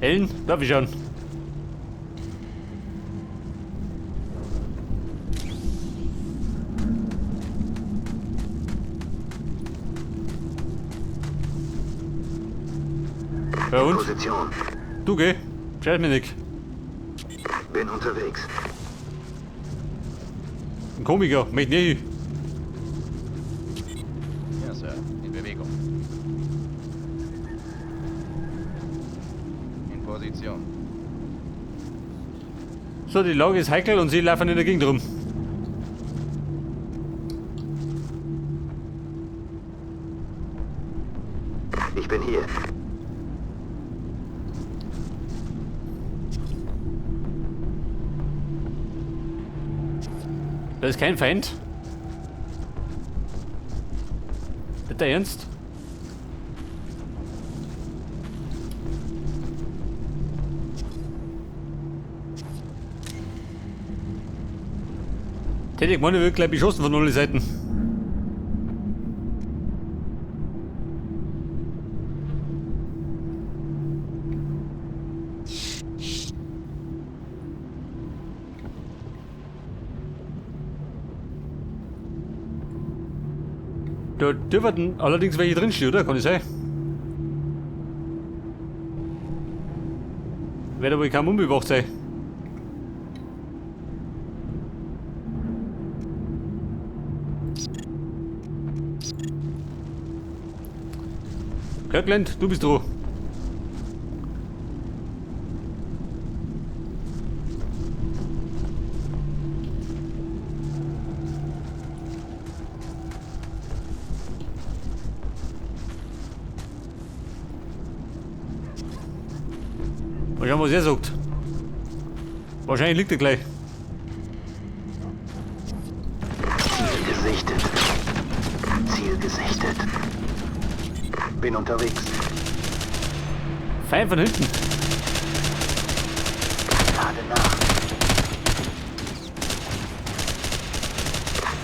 Ellen, darf ich schauen? Ja In und? Position. Du geh. Scheiß mir nicht. Bin unterwegs. Ein Komiker, möchte nicht. Ja, Sir. In Bewegung. In Position. So, die Lage ist heikel und sie laufen in der Gegend rum. Ich bin hier. Da ist kein Feind. Nicht der Ernst? Tätig, meine wird gleich beschossen von allen Seiten. Da dürfen allerdings welche drinstehen, oder? Kann ich sein? Wird aber kaum unbewacht sein. Kirkland, du bist dran. Mal schauen, was er sagt. Wahrscheinlich liegt er gleich. Ziel gesichtet. Ziel gesichtet. Bin unterwegs. Fein von hinten. Lade nach.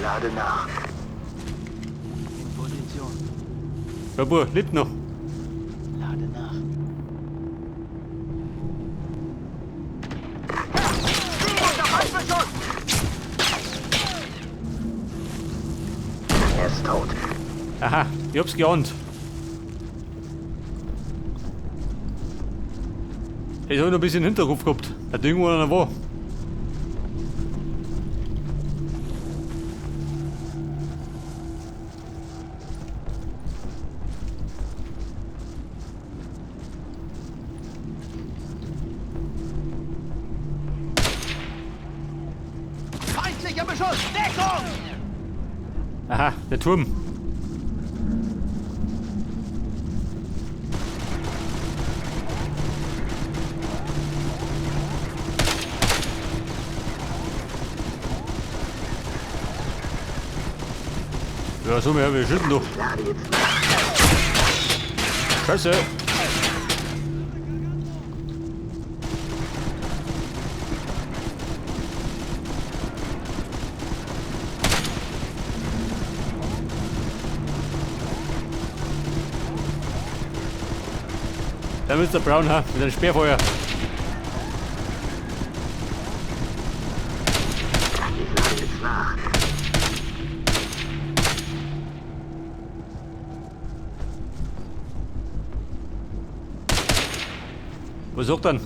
Lade nach. In Position. Ja, Bub, lebt noch. Lade nach. Er ist tot. Aha, ich hab's geahnt. Jetzt hab ich noch ein bisschen Hinterkopf gehabt. Hat irgendwo einer war. Feindlicher Beschuss! Deckung! Aha, der Turm. Ja, so mehr, wir schütten doch. Lade jetzt nach. Scheiße. Da Mr. Brown, ha, mit einem Sperrfeuer. Ich lade jetzt nach. Was sagt dann?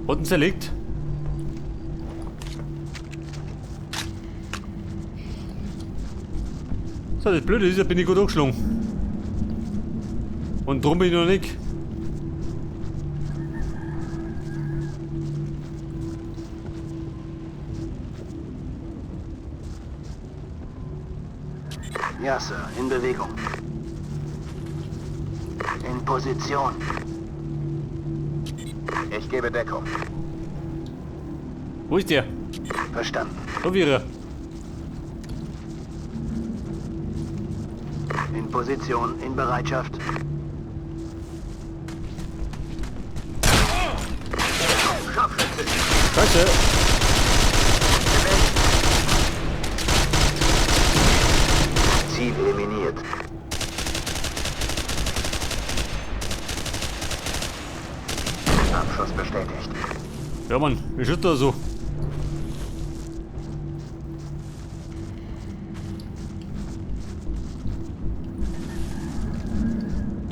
Hat ihn zerlegt? So, das Blöde ist, da bin ich gut angeschlagen. Und drum bin ich noch nicht. Ja, Sir. In Bewegung. In Position. Ich gebe Deckung. Wo ist der? Verstanden. Da wäre er. In Position, in Bereitschaft. Scharfschütze. Scheiße. Ziel eliminiert. Abschuss bestätigt. Ja, Mann, wie schaut da so?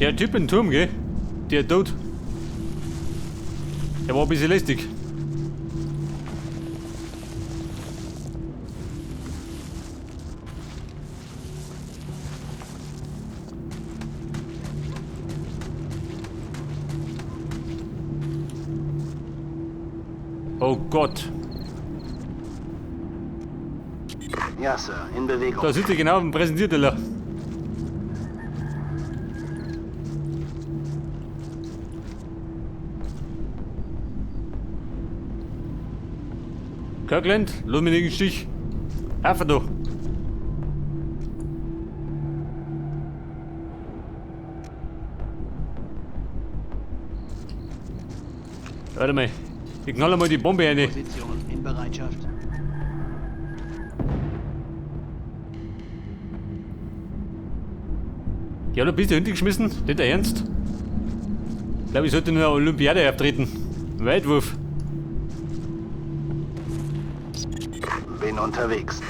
Der Typ im Turm, gell? Der tot. Der war ein bisschen lästig. Oh Gott. Ja, Sir, in Bewegung. Da sitzt er genau auf dem Präsentierteller. Kirkland, lass mich nicht im Stich. Einfach da. Warte mal. Ich knalle mal die Bombe rein. Position in Bereitschaft. Die hat ein bisschen hintergeschmissen, nicht der Ernst. Ich glaube, ich sollte in der Olympiade auftreten. Weitwurf. Bin unterwegs.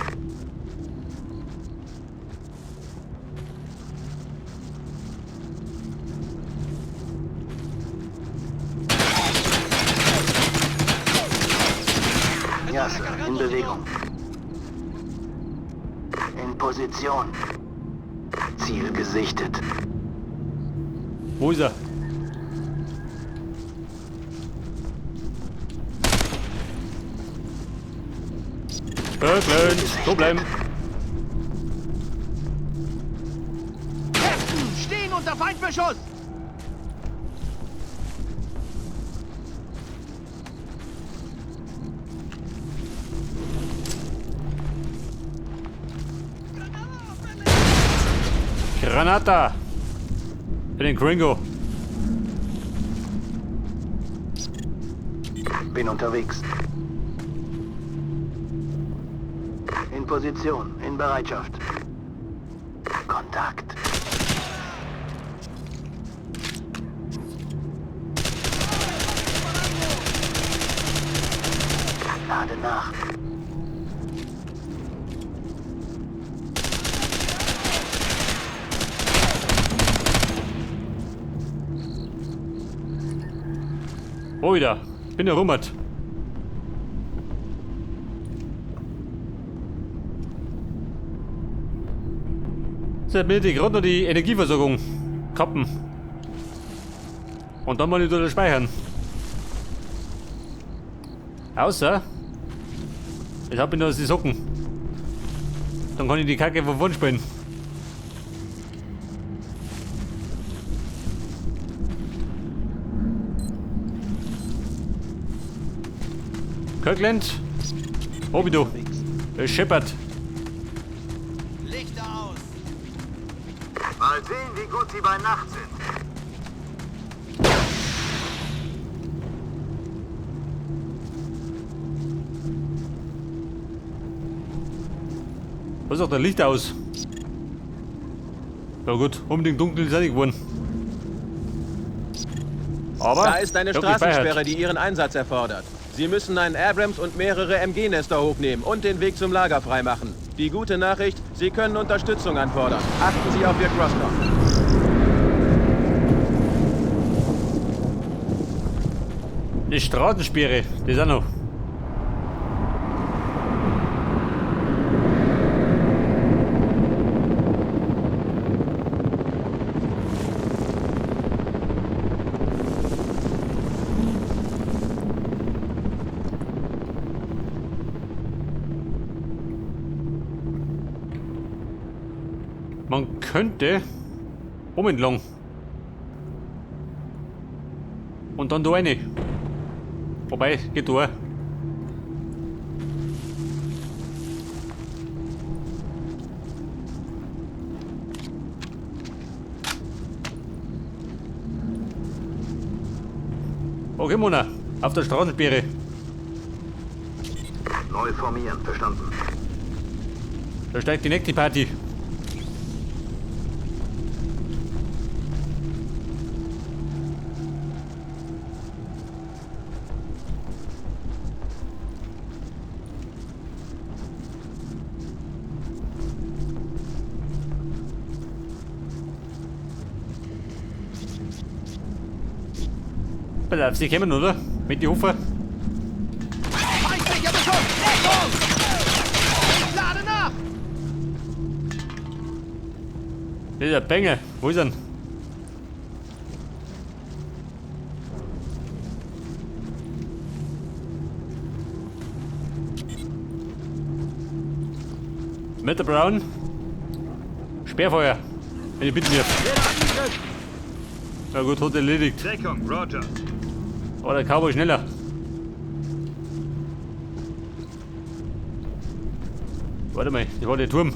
Ja, Sir, in Bewegung. In Position. Ziel gesichtet. Wo ist er? Kirkland, so bleiben. Kästen stehen unter Feindbeschuss! Granata! Für den Gringo. Bin unterwegs. In Position, in Bereitschaft. Kontakt. Lade nach. Oh wieder. Bin der Rummert. So, bitte gerade noch die Energieversorgung kappen. Und dann mal wieder speichern. Außer, ich hab ich noch die Socken. Dann kann ich die Kacke von vorn spielen. Kirkland? Obido. Es scheppert. Lichter aus! Mal sehen, wie gut sie bei Nacht sind. Was ist auch der Licht aus? Ja gut, unbedingt dunkel ist er nicht geworden. Aber Da ist eine ich hab gespeichert. Straßensperre, die Ihren Einsatz erfordert. Sie müssen einen Abrams und mehrere MG-Nester hochnehmen und den Weg zum Lager freimachen. Die gute Nachricht, Sie können Unterstützung anfordern. Achten Sie auf Ihr Crosscom. Die Straßensperre, das auch noch. Man könnte oben entlang. Und dann da rein. Wobei, geht da. Okay, Mona, auf der Straßensperre. Neu formieren, verstanden. Da steigt die nächste Party. Pass auf, sie kommen, oder? Mit die Hofer. Feindlicher Beschuss! Deckung! Ich lade nach! Das ist der Bengel. Wo ist er denn? Mit der Brown. Sperrfeuer. Wenn ich bitten darf. Ja gut, hat erledigt. Deckung, Roger. Aber der Cowboy schneller. Warte mal, das war der Turm.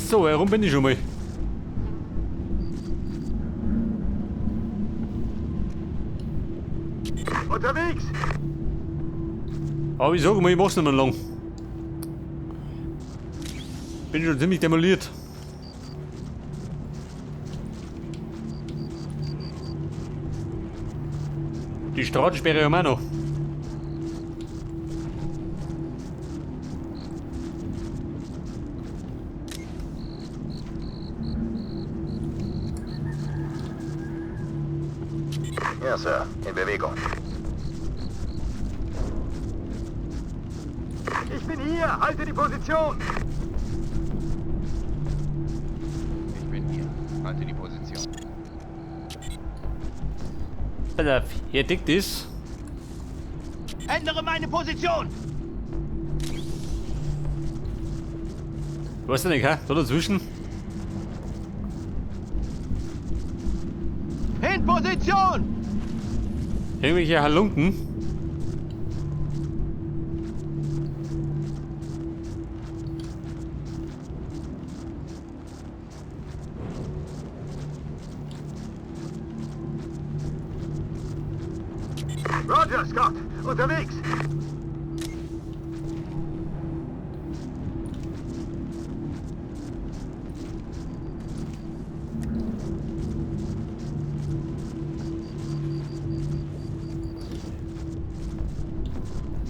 So, herum bin ich schon mal. Unterwegs! Aber ich sag mal, ich mach's nicht mehr lang. Bin schon ziemlich demoliert. Die Straßensperre haben wir auch noch. Ja, Sir. In Bewegung. Ich bin hier. Halte die Position. Ich bin hier. Halte die Position. Pass auf, hier deckt ist. Ändere meine Position! Weißt du nicht, hä? Da dazwischen? In Position! Irgendwelche Halunken. Roger, Scott. Unterwegs.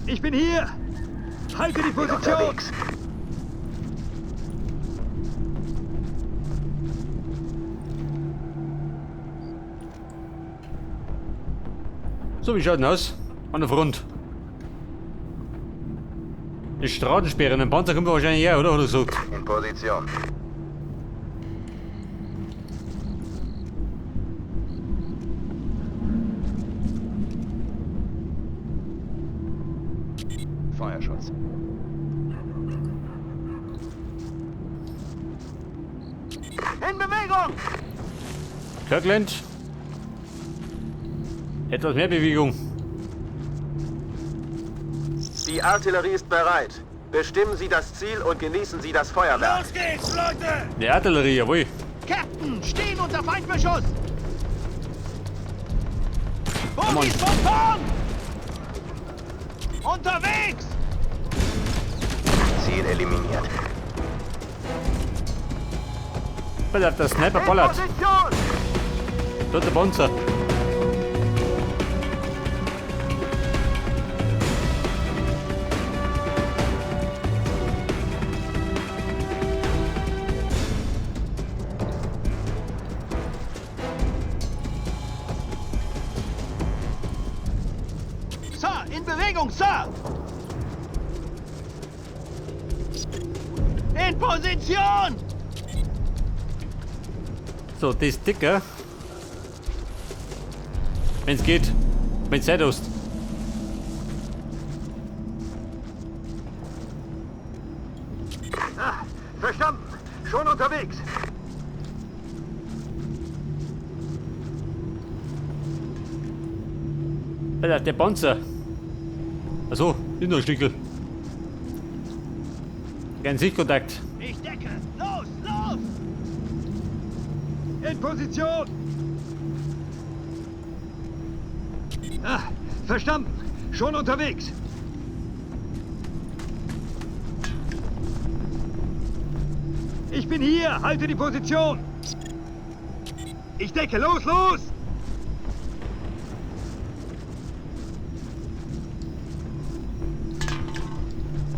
Ich bin hier. Halte die Position. Unterwegs. So, wie schaut denn aus? An der Front. Die Straßensperre, ein Panzer kommt wahrscheinlich her, oder? Hat er gesagt. In Position. Feuerschutz. In Bewegung! Kirkland. Etwas mehr Bewegung. Die Artillerie ist bereit. Bestimmen Sie das Ziel und genießen Sie das Feuerwerk. Los geht's, Leute! Die Artillerie, jawohl. Captain, stehen unter Feindbeschuss! Bogies von vorn! Unterwegs! Ziel eliminiert. Pass auf, der Sniper In ballert. Position. Dort der Panzer. Sir, in Bewegung, Sir! In Position! So, das ist dicker. Wenn's geht. Wenn's Zeit hast. Ah, verstanden. Schon unterwegs. Alter, der Panzer. Achso, ist noch ein Stückel. Kein Sichtkontakt. Ich decke! Los, los! In Position. Ah, verstanden. Schon unterwegs. Ich Ich bin hier! Halte die Position! Ich decke! Los, los!